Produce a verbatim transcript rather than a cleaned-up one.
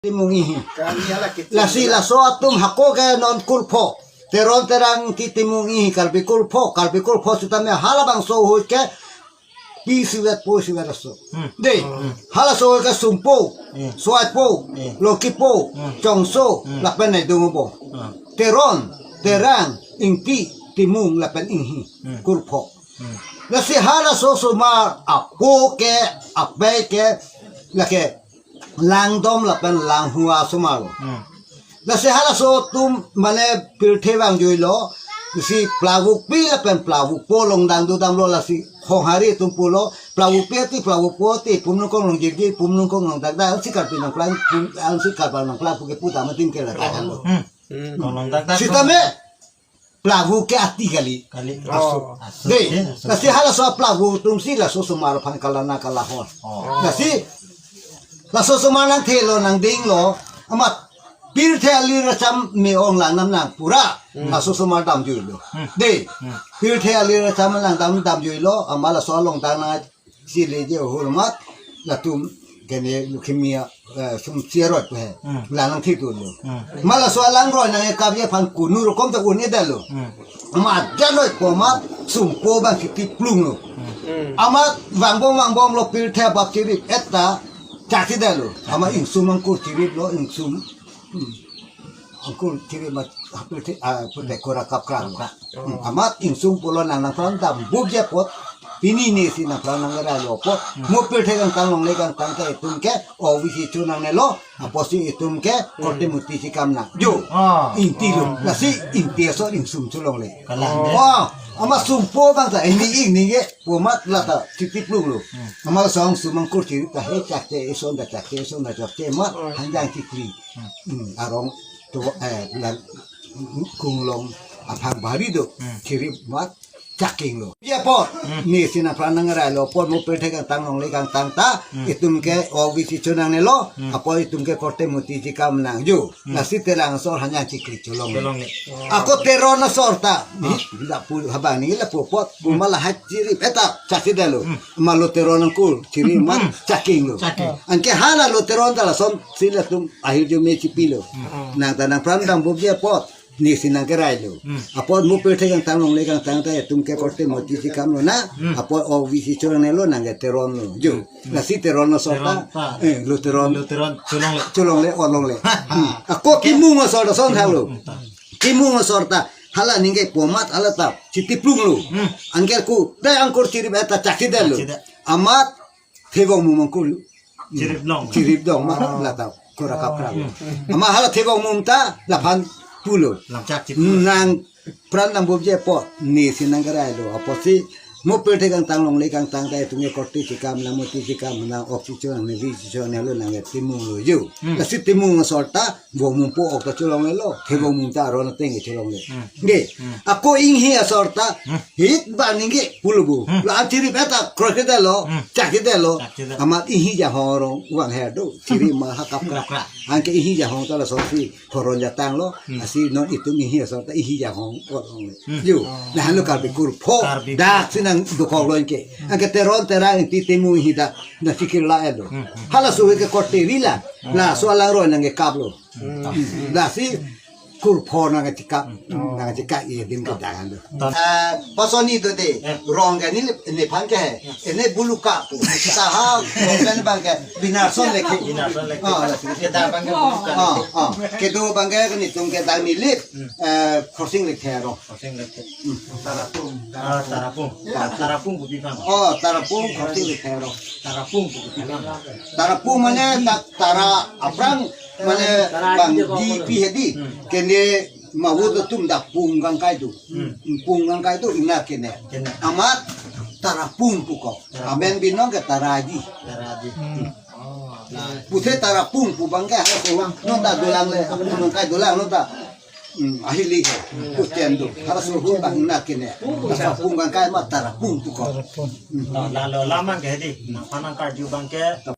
Timung Inghi. Lasi laso atum hako ke non kurpho. Teron Terang Ingti Timung Inghi, Karbi kurpho, Karbi kurpho sitame halabangso ahut ke pi sivet po sivet aso. Hmm. Dei, hmm, halaso ahut ke Sumpo, hmm, Soipo, hmm, Lokipo, hmm, Chongso, hmm, lapen Naidung Obong. Hmm. Teron Terang Ingti Timung lapen Inghi, hmm, kurpho. Hmm. Lasi halaso osomar apo ke, apei ke, lake langdom lapen langhua osomar lo. Hmm. Lasi halaso atum mane pirthe vangjuilo, lasi Plavukpi lapen Plavukpo longdang dodamlo, lasi Khonghari atum pulo, Plavukpi ati, Plavukpo ati, pum nungkong longjirji, pum nungkong longdakdak, ansi Karbi Nangklang, pum, ansi Karbi Nangklang puke puta matin ke la tahan lo. Hmm. Hmm. Kong longdakdak. Sitame Plavu ke ati kali. Kali. Oh. Aso. Aso. Dei, eh, aso. Lasi halaso Plavu atumsi laso osomar aphan kalana kalahon. Oh. Lasi laso osomar nangthelo nangdinglo, amat pirthe alir acham me-ong lang nam nang pura. Hmm. Laso osomar damjuilo. Hmm. Dei, hmm, pirthe alir acham lang dam damjuilo, amat laso alongdang nang si leje ahormu latum kene leukemia, eh, sum cheroi pu he. Hmm. La nangthithulo. Hmm. Amat laso alangroi nangkekapji aphan kunu rokom ta un-edetlo. Hmm. Amat janoi po amat Sumpo abang kiti plunglo. Hmm. Hmm. Amat vangbom vangbomlo, pirthe abap chirip-et ta chakchedetlo. Amat Ingsum angkur chiriplo, Ingsum. Hmm. Angkur chirip amat pirthe, ah, pirthe kura kapkra. Kapkra. Hmm. Amat Ingsum pulo nang nangpran dambuji apot, pini nesi nangpran nangrailo apot, hmm, mo pirthe kangtang longle kangtang ta itum ke O B C chonangnelo, apotsi itum ke, hmm, korte murti chekam nang. Jo. Ah. Ingtilo. Ah. Lasi Ingti asor Ingsum cholongle. Kalang de. Wah, amat Sumpo abang ta, ini ini ke, po amat lata, kiti plunglo. Hmm. Amat song Sum angkur chirip ta he chakche, eson ta chakche, eson ta chakche, amat, hmm, hanjang chikri. Hmm. Hmm, arong to, eh, la, kunglong aphang bari do, hmm, chirip amat chakinglo. Ji apot, hmm, nesi nangpran nangrailo apot mo pirthe kangtang longle kangtang ta, hmm, itum ke O B C chonangnelo, hmm, apot itum ke korte murti chekam nang. Jo, hmm, lasi Terang asor hanjang chikri cholongle. Cholongle. Ako Teron asor ta, ah, ni, lapu habang ni lapu apot, hmm, kumala ha chirip-et ta chakchedetlo. Hmm. Amat lo Teron angkur chirip amat, hmm, chakinglo. Chaking. Anke hala lo Teron ta lasonsi latum ahirjume chipilo. Hmm. Nang ta nangpran dambuji apot, nesi nangkerailo. Hmm. Apot mo pirthe kangtang longle kangtang ta itum ke korte murti chekamlo nang, hmm, apot O B C chonangnelo nang ke Teron lo. Jo. Hmm. Lasi Teron asor ta, Teron ta, eh, lo Teron. Lo Teron, cholongle. Cholongle, olongle. Ha, ha. Hmm. Ako Kimung asor ta son thalo. Hmm, ta. Kimung asor ta, hala ningke po amat hala ta, kiti plunglo. Hmm. Anke ku, dei angkur chirip-et ta chakchedetlo. Chakchedet. Amat Thevongmum angkur chirip long. Chirip dong ma, ah, lata kura kapkra. Hmm. Amat hala Thevongmum ta laphan pulo. Lamchak chip. Nangpran dambuji apot, nesi nangkerailo. Apotsi, mo pirthe kangtang longle kangtang ta itum ke korte chekam, la murti chekam, nang ok chichonangne, ri chichonangnelo nang ke Timung lo jo. Hmm. Lasi Timung asor ta, Vongmumpo ok ta cholonglelo, Thevongmum ta aron ateng ke cholongle. Hmm. Nge. Hmm. Ako Inghi asor ta, hmm, hit ba ningke pulo bo. Hmm. La chirip-et ta kroikredetlo, hmm, chakchedetlo. Chakchedet. Amat Inghi Janghong arong vangher do, chirip amat ha kapkra. Kapkra. Anke Inghi Janghong ta lasonsi horon jatanglo, hmm, lasi non itum Inghi asor ta Inghi Janghong ot longle. Hmm. Jo, oh, nang lo Karbi kurpho, Karbi dak kurpho. Si nangdokoklo anke. Hmm. Anke Teron Terang Ingti Timung Inghi dak nangchikirla-etlo. Hmm, hmm. Halaso ke korte ri la, hmm, laso alangroi nangkekaplo. Hmm. Hmm. Lasi kurpho nangkachekap, hmm, nangkachekap-i adim kedang lo. Hmm. Eh, pasoni do dei, eh, rong ke ne, nephan ke he, eh, ne Buluka, ta ha, rong ke ne abang ke, Binarson Lekhi. Binarson Lekhi. Ah, lasi. Kedang abang ke Buluka. Ah, ah. Kedo abang ke netum kedang Nilip, hmm, eh, Khorsing Lekthe arong. Khorsing Lekthe. Hmm. Tarapung. Ah, Tarapung. Tarapung. Tarapung pu pi abang. Oh, Tarapung Khorsing Lekthe arong. Tarapung pu pi abang. Tarapung mane ta-, tara aphrang mane bang di pi hedi. Hmm. Kene mawut atum dak pung kangkai do. Hmm. Pung kangkai do ina kene. Kene. Amat Tarapung pu ko. Tarapung. Amen binong ke Taraji. Taraji. Hmm. Oh, nah. Puthe Tarapung pu abang ke halaso non ta dolang le, apung kangkai dolang non ta. Hmm, ahili ke. Puchen do. Halaso ahut abang na kene. Tarapung kangkai ma Tarapung pu ko. Tarapung. Hmm. Oh, lalo lamang ke hedi. Nangphan nangkarju abang ke.